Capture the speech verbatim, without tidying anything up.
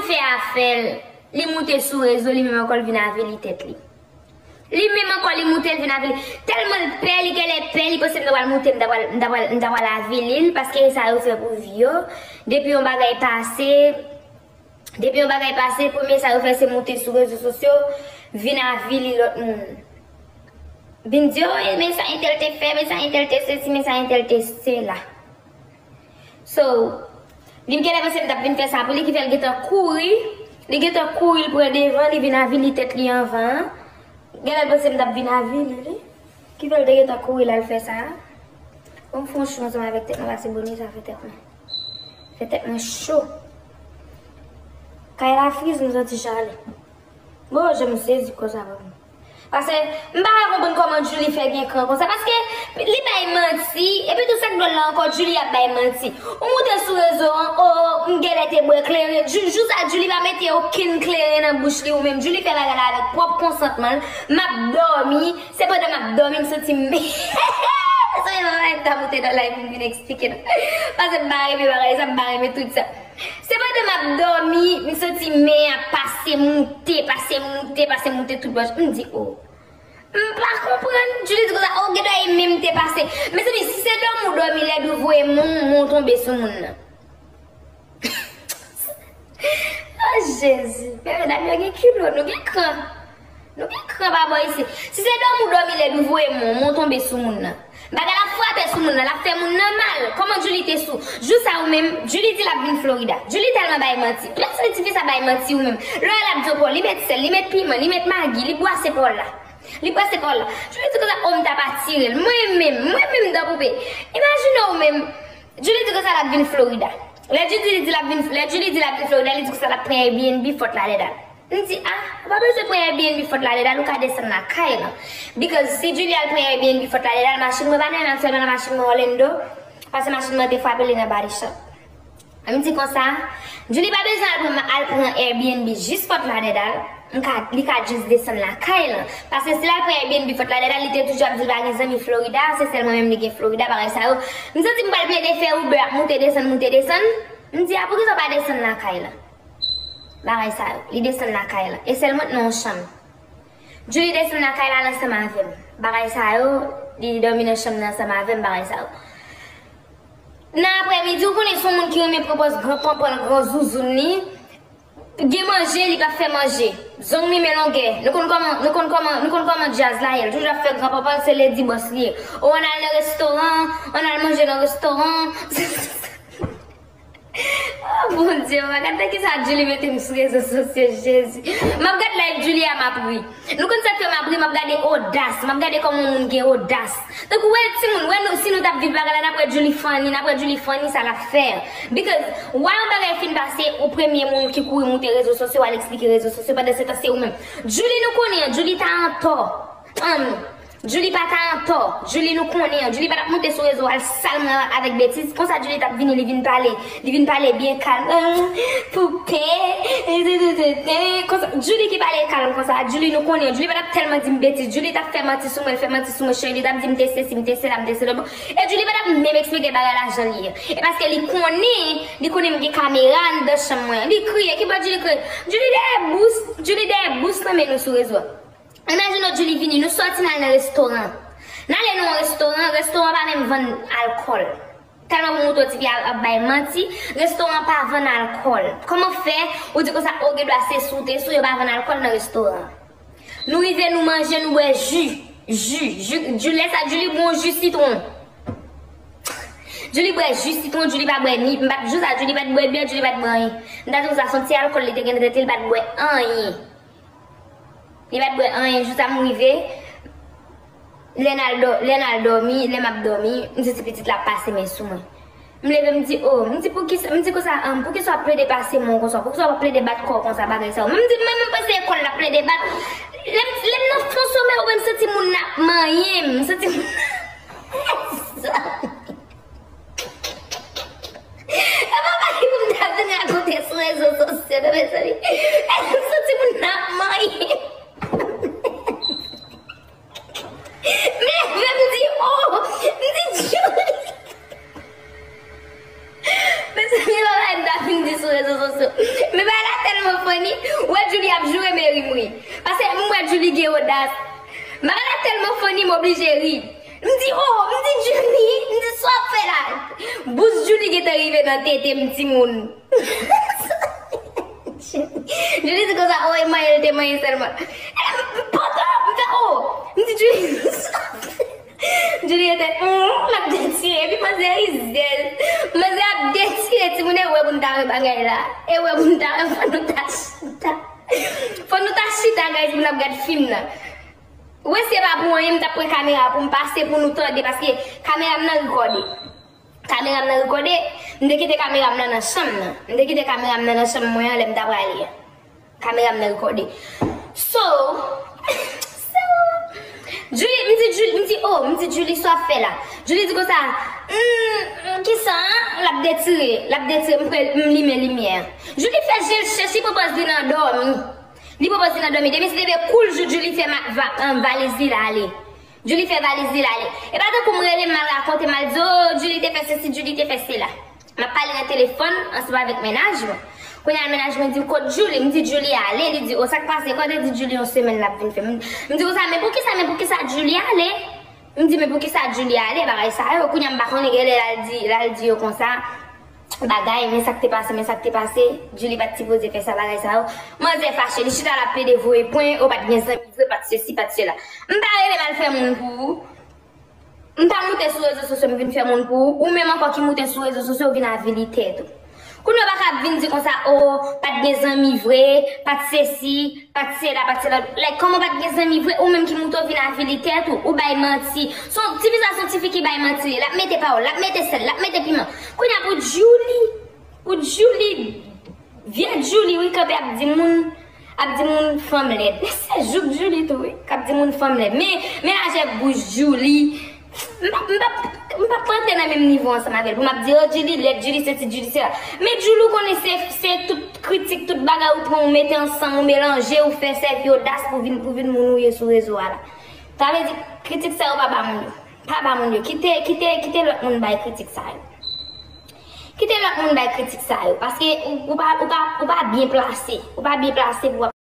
fè afè l, li moute sou rezo, li menm ankò l vin avili tèt li. Li menm ankò, li moute, l vin avili. Tèlman l pè, li genlè pè, li panse m ta pral moute, m ta pral, m ta pral, m ta pral avili l, paske e sa yo fè pou vi yo. Depi yon bagay pase, depi yon bagay pase, premye sa yo fè se moute sou rezo sosyo, vin avili lòt moun. Vin di, o, men sa entèl te fè, men sa entèl te sesi, men sa entèl te sela. So, li genlè panse m t ap vin fè sa pou li, ki fè l gentan kouri. Li gentan kouri, l pran devan, li vin avili tèt li anvan an. Genlè l panse m t ap vin avili li. Ki fè l te gentan kouri l al fè sa a. Bon, m fè yon cho ansanm avèk tèt mwen, pase bonè sa fè tèt mwen. Fè tèt mwen cho. Kay la friz, m santi chalè. Bon, jan m sezi konsa, papa. Paske m pa ka konprann kòman Julie fè gen kran konsa. Paske li bay manti, epi tou sa k dwòl la ankò, Julie ap bay manti. Ou moute sou rezo an, o, m genlè te bwè kleren. Jou, jou sa, Julie pa mete okenn kleren nan bouch li ou menm. Julie fè bagay la avèk pwòp konsantman l. M ap dòmi, se pandan m ap dòmi, m santi m. Se yon bagay m ta moute nan live pou m vin eksplike nou. Paske m pa renmen bagay sa, m pa renmen tout sa. Se pandan m ap dòmi, m santi men an pase moute, pase moute, pase moute tout bò. M di, o. M pa konprann. Julie di konsa, o, gen dwa e men m te pase. Mezanmi, si se dòmi w dòmi, lèd ou voye men w, men w tonbe sou moun nan. O Jezi, men medam yo gen kilo, nou gen kran. Nou gen kran pa bò isi. Si se dòmi w dòmi lèd ou voye men w, men w tonbe sou moun nan. Bagay la frape sou moun nan, l ap fè moun nan mal. Kòman Julie te sou? Jou sa ou menm, Julie di l ap vin Florida. Julie tèlman bay manti. Lè ti fi sa bay manti ou menm. Lè l ap di w pò, li met sèl, li met piman, li met magi, li bwase pò la. Li bwase pò la. Julie di konsa, o m t ap atire l. Mwen menm, mwen menm dan poupe. Imajine w menm. Julie di konsa l ap vin Florida. Lè Julie di l ap vin, lè Julie di l ap vin Florida, li di konsa l ap pran Airbnb Fort Lauderdale. M di, a, ou pa bezwen pran Airbnb Fort Lauderdale, ou ka desann lakay lan. Because si Julie al pran Airbnb Fort Lauderdale, machin mwen pa nan men m, sèlman nan machin mwen Orlando. Paske machin mwen te frape li nan body shop. M di konsa, Julie pa bezwen al pran, al pran Airbnb jis Fort Lauderdale. M ka, li ka jis desann lakay lan. Paske si l al pran Airbnb Fort Lauderdale, li te toujou ap di l pa gen zanmi Florida, se sèl mwen menm li gen Florida, bagay sa yo. M santi m pral plede fè Uber ap moute desann, moute desann. M di, a, poukisa w pa desann lakay lan? Bagay sa yo. Li desann lakay lan. E sèl mwen k nan yon chanm. Julie desann lakay la ansanm avè m. Bagay sa yo, li dòmi nan chanm nan ansanm avè m, bagay sa yo. Nan aprèmidi, ou konnen se yon moun ki renmen pran pòz gran panpan l, gran zouzoun li. Gen manje, li p ap fè manje. Zong li men longè. Nou konn kòman, nou konn kòman, nou konn kòman djaz la ye. L toujou ap fè gran panpan l, se ledi bòs li ye. O, ann al nan restoran, ann al manje nan restoran. O, Bondye, mwen gade nan kisa Julie mete m sou rezo sosyo, Jezi. M ap gade live Julie a, m ap ri. Nou konn sa k fè m ap ri, m ap gade odas, m ap gade kòman yon moun gen odas. Tankou, wè, timoun, wè nou, si nou t ap viv bagay la, n ap wè Julie funny, n ap wè Julie funny, sa l ap fè. Because, wè yon bagay fin pase, ou premye moun ki kouri moute rezo sosyo, al eksplike rezo sosyo, pandan se tan se ou menm. Julie nou konnen an, Julie ta antò. Ann. Julie pa ta antò. Julie nou konnen an. Julie pa t ap moute sou rezo al sal mwen avèk betiz. Konsa Julie t ap vini, li vin pale. Li vin pale byen kalm. Ah, poupe. Konsa, Julie ki pale kalm konsa. Julie nou konnen an. Julie pa t ap tèlman di m betiz. Julie t ap fè manti sou mwen, fè manti sou mwen, cheri. Li t ap di m te sesi, m te sela, m te sela. E Julie pa t ap menm eksplike bagay la jan li ye. E paske li konnen, li konnen m gen kamera anndan chanm mwen. Li kriye. Ki bò Julie kriye? Julie dèyè bous, Julie dèyè bous nan men nou sou rezo. Imajine w Julie vini, nou sòti n al nan restoran. N ale nan yon restoran, restoran pa menm vann alkòl. Tèlman pou moute w tifi ap, ap bay manti, restoran pa vann alkòl. Kòman fè ou di konsa, o, gen dwa se sou te sou, yo pa vann alkòl nan restoran. Nou rive, nou manje, nou bwè ji. Ji, ji, ji, lè sa, Julie bwè yon ji sitwon. Julie bwè ji sitwon, Julie pa bwè ni, m pa t, jou sa, Julie pa t bwè bè, Julie pa t bwè anyen. M ta di konsa, se yon ti alkòl li te gen nan tèt li, li pa t bwè anyen. Li pa t bwè anyen, jou sa m rive. Lè n al dò-, lè n al dòmi, lè m ap dòmi, m santi pitit la ap pase men sou mwen. M leve, m di, o, m di, poukisa, m di konsa, an, poukisa w ap plede pase men w konsa? Poukisa w ap plede bat kò w konsa, bagay sa yo? Men m di, mwen menm panse e kò l l ap plede bat. Lè m, lè m nan fon somèy, ou wè m santi moun nan ap manyen m, m santi moun nan E pa bagay pou m ta vin rakonte sou rezo sosyo, non, mezanmi. E m santi moun nan ap manyen. M leve, m di, o, m di, Julie. Mezanmi, e pa bagay m ta vin di sou rezo sosyo. Men bagay la Ou wè Julie ap joure Mery m ri. Paske m wè Julie gen odas. Bagay la tèlman funny, m oblije ri. M di, oh, m di, Julie, m di, sa w ap fè la? Bous Julie gentan rive nan tete m, timoun. Julie di konsa, oh, e manyen l te manyen sèlman. E, m poto, m fè, oh, m di, Julie, sa w ap fè? Julie te, mm, m ap detire, epi manzè rizèz. Manzè ap detire, timoun, e wè pou n ta wè bagay la. E wè pou n ta wè, fò nou ta chita. Fò nou ta chita, guys, pou n ap gad fim nan. Wè, se pa pou anyen, m t ap pran kamera pou m pase pou nou tande, paske kamera m nan rekòde. Kamera m nan rekòde, m te kite kamera m nan nan chanm nan. M te kite kamera m nan nan chanm mwen an lè m t ap prale a. Kamera m nan rekòde. So, so, Julie, m di, Julie, m di, oh, m di, Julie, sa w ap fè la? Julie di konsa, hmm, kisa, an? L ap detire, l ap detire, m pre, m limen limyè a. Julie fè je l chèch, li pran pòz li nan dòmi. Li pran pòz li nan dòmi. Depi se leve koul jou, Julie fè ma, va, an, valiz li l ale. Julie fè valiz li l ale. E pa tankou m rele, m al rakonte, m al di, oh, Julie te fè sesi, Julie te fè sela. M ap pale nan telefòn ansanm avèk mennaj mwen. Kounye a, mennaj mwen di, kot Julie? M di, Julie ale. Li di, oh, sa k pase? Kote di Julie yon semèn l ap vin fè? M, m di konsa, men poukisa, men poukisa Julie ale? M di, men poukisa Julie ale? Bagay sa yo. Kounye a, m pa konnen, genlè l al di, l al di yo konsa. Bagay, men sa k te pase, men sa k te pase. Julie pa t sipoze fè sa, bagay sa yo. Manzè fache, li chita l ap plede voye pwen, oh, pa t gen zanmi vre, pa t sesi, pa t sela. M pa rele m al fè moun pou ou. M pa moute sou rezo sosyo m vin fè moun pou ou, ou menm ankò ki moute sou rezo sosyo vin avili tèt ou. Kounye a w pa ka ap vin di konsa, oh, pa t gen zanmi vre, pa t sesi, pa t sela, pa t sela. Like, kòman pa t gen zanmi vre, ou menm ki moute w vin avili tèt ou, ou bay manti. Se yon ti vizaj, se yon tifi ki bay manti, l ap mete pawòl, l ap mete sèl, l ap mete piman. Kounye a pou Julie, pou Julie, vye Julie, wi, kanpe ap di moun, ap di moun fanm lèd. Se jouk Julie tou, wi, k ap di moun fanm lèd. Men, men lajè bouch Julie. M p ap, m p ap, m p ap rantre nan menm nivo ansanm avè l pou m ap di, oh, Julie lèd, Julie sesi, Julie sela. Men Julie, ou konnen se, se tout kritik, tout bagay ou pran, ou mete ansanm, ou melanje, ou fè sèvi odas pou vin, pou vin moun ou ye sou rezo a la. Sa vle di, kritik sa yo pa ba moun yo. Pa ba moun yo. Kite, kite, kite lòt moun bay kritik sa yo. Kite lòt moun bay kritik sa yo. Paske ou, ou pa, ou pa, ou pa byen plase. Ou pa byen plase pou w ap